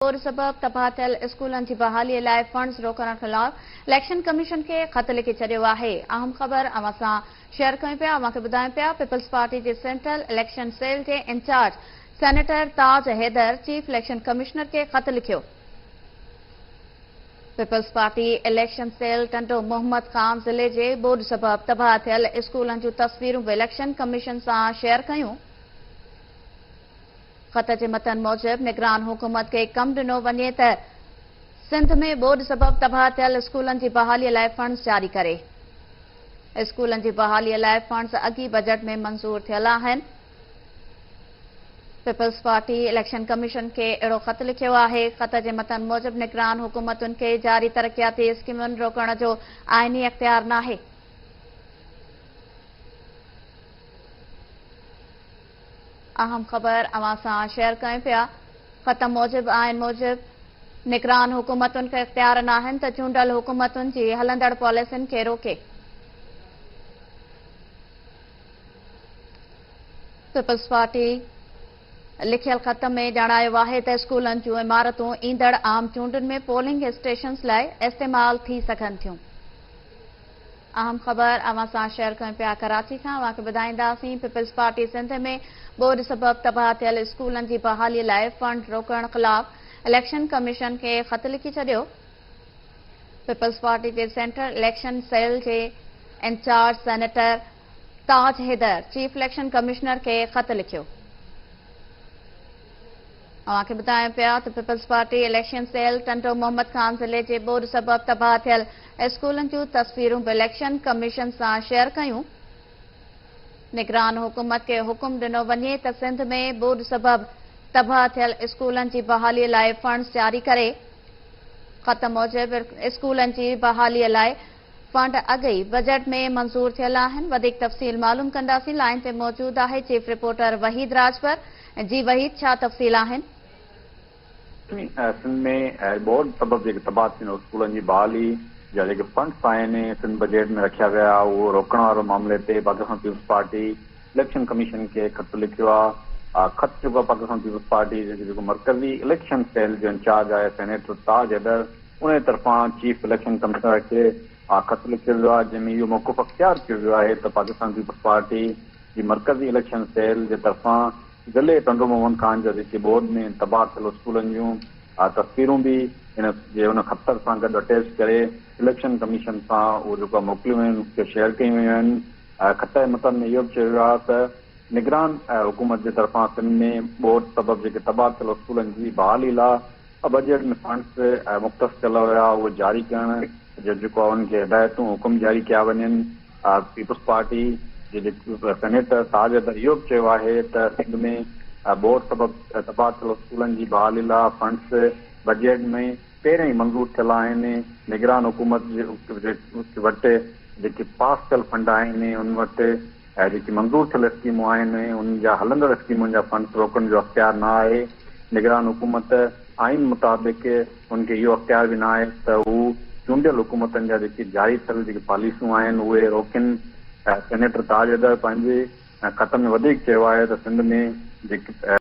ٻوڏ سبب تباهه ٿيل اسڪولن جي بحالي لاء فنڊز روڪڻ خلاف اليڪشن ڪميشن کي خط لکي ڇڏيو آهي. اهم خبر اوهان سان شيئر ڪيون پيا، اوهان کي ٻڌايون پيا پيپلز پارٽي جي سينٽرل اليڪشن سيل جي incharge senator Taj Haider chief election commissioner کي خط لکيو. Peoples party election cell Tando Muhammad Khan ضلعي جي ٻوڏ سبب تباهه ٿيل اسڪولن جون تصويرون به اليڪشن ڪميشن سان شيئر ڪيون. خط جي متن موجب نگران حڪومت کي ڪم ڏنو وڃي ته سنڌ ۾ ٻوڏ سبب تباهه ٿيل اسڪولن جي بحالي لاء فنڊز جاري ڪري. اسڪولن جي بحالي لاء فنڊز اڳي بجيٽ ۾ منظور ٿيل آهن. پيپلز پارٽي اليڪشن ڪميشن کي اهڙو خط لکيو آهي. خط جي متن موجب نگران حڪومتن کي جاري ترقياتي اسڪيمن روڪڻ جو آئيني اختيار ناهي. اهم خبر اوهان سان شيئر ڪيون پيا. خط موجب آئين موجب نگران حڪومتن کي اختيار ناهن ته چونڊيل حڪومتن جي هلندڙ پاليسين کي روڪي. پيپلز پارٽي لکيل خط ۾ ڄاڻايو آهي ته اسڪولن جون عمارتون ايندڙ عام چونڊن ۾ پولنگ اسٽيشنز لاء استعمال ٿي سگهن ٿيون. اهم خبر اوهان سان شيئر ڪيون پيا ڪراچي کان اوهان کي ٻڌائينداسين پيپلز پارٽي سنڌ ۾ ٻوڏ سبب تباهه ٿيل اسڪولن جي بحالي لاء فنڊ روڪڻ خلاف اليڪشن ڪميشن کي خط لکي ڇڏيو. پيپلز پارٽي جي سينٽرل اليڪشن سيل جي incharge senator Taj Haider chief election commissioner کي خط لکيو. اوهان کي ٻڌايون پيا ته peoples party election cell Tando Muhammad Khan ضلعي جي ٻوڏ سبب تباهه ٿيل اسڪولن جون تصويرون به اليڪشن ڪميشن سان شيئر ڪيون. نگران حڪومت کي حڪم ڏنو وڃي ته سنڌ ۾ ٻوڏ سبب تباهه ٿيل اسڪولن جي بحالي لاء فنڊز جاري ڪري. خط موجب اسڪولن جي بحالي لاء فنڊ اڳ ئي بجيٽ ۾ منظور ٿيل آهن. وڌيڪ تفصيل معلوم ڪنداسين، لائين تي موجود آهي چيف رپورٽر وحيد راڄپر. جي وحيد ڇا تفصيل آهن؟ سنڌ ۾ ٻوڏ سبب جيڪي تباهه ٿيندڙ اسڪولن جي بحالي جا جيڪي فنڊز آهن سنڌ بجيٽ ۾ رکيا ويا اهو روڪڻ وارو معاملي تي Pakistan peoples party election commission کي خط لکيو آهي. خط جيڪو آهي پاڪستان پيپلز پارٽي جو جيڪو مرڪزي اليڪشن سيل جو انچارج آهي سينيٽر تاج حيدر ان جي طرفان چيف اليڪشن ڪمشنر کي خط لکيو ويو آهي جنهن ۾ اهو موقف اختيار ڪيو ويو آهي ته پاڪستان پيپلز پارٽي جي مرڪزي اليڪشن سيل جي طرفان ضلعي ٽنڊو محمد خان جا جيڪي ٻوڏ ۾ تباهه ٿيل اسڪولن جون تصويرون به ان جي ان خط سان گڏ اٽيچ ڪري اليڪشن ڪميشن سان اهو جيڪو آهي موڪليون ويون آهن کي شيئر ڪيون ويون آهن. خط جي متن ۾ اهو به چيو ويو آهي ته نگران حڪومت جي طرفان سنڌ ۾ ٻوڏ سبب جيڪي تباهه ٿيل اسڪولن جي بحالي لا بجيٽ ۾ فنڊز مختص ڪيل هيا اهو جاري ڪرڻ جو جيڪو آهي انهن کي هدايتون حڪم جاري ڪيا وڃن. پيپلز پارٽي جي جيڪو سينيٽر تاج حيدر اهو به چيو آهي ته سنڌ ۾ ٻوڏ سبب تباهه ٿيل اسڪولن جي بحالي لا فنڊز بجيٽ ۾ پهريان ئي منظور ٿيل آهن، نگران حڪومت وٽ جيڪي پاس ٿيل فنڊ آهن انهن وٽ جيڪي منظور ٿيل اسڪيمون آهن انهن جا هلندڙ اسڪيمن جا فنڊز روڪڻ جو اختيار نه آهي، نگران حڪومت آئين مطابق ان کي اهو اختيار به نه آهي ته هو چونڊيل حڪومتن جا جيڪي جاري ٿيل جيڪي پاليسيون آهن اهي روڪين. سينيٽر تاج حيدر پنهنجي خط ۾ وڌيڪ چيو آهي ته سنڌ ۾ جيڪي.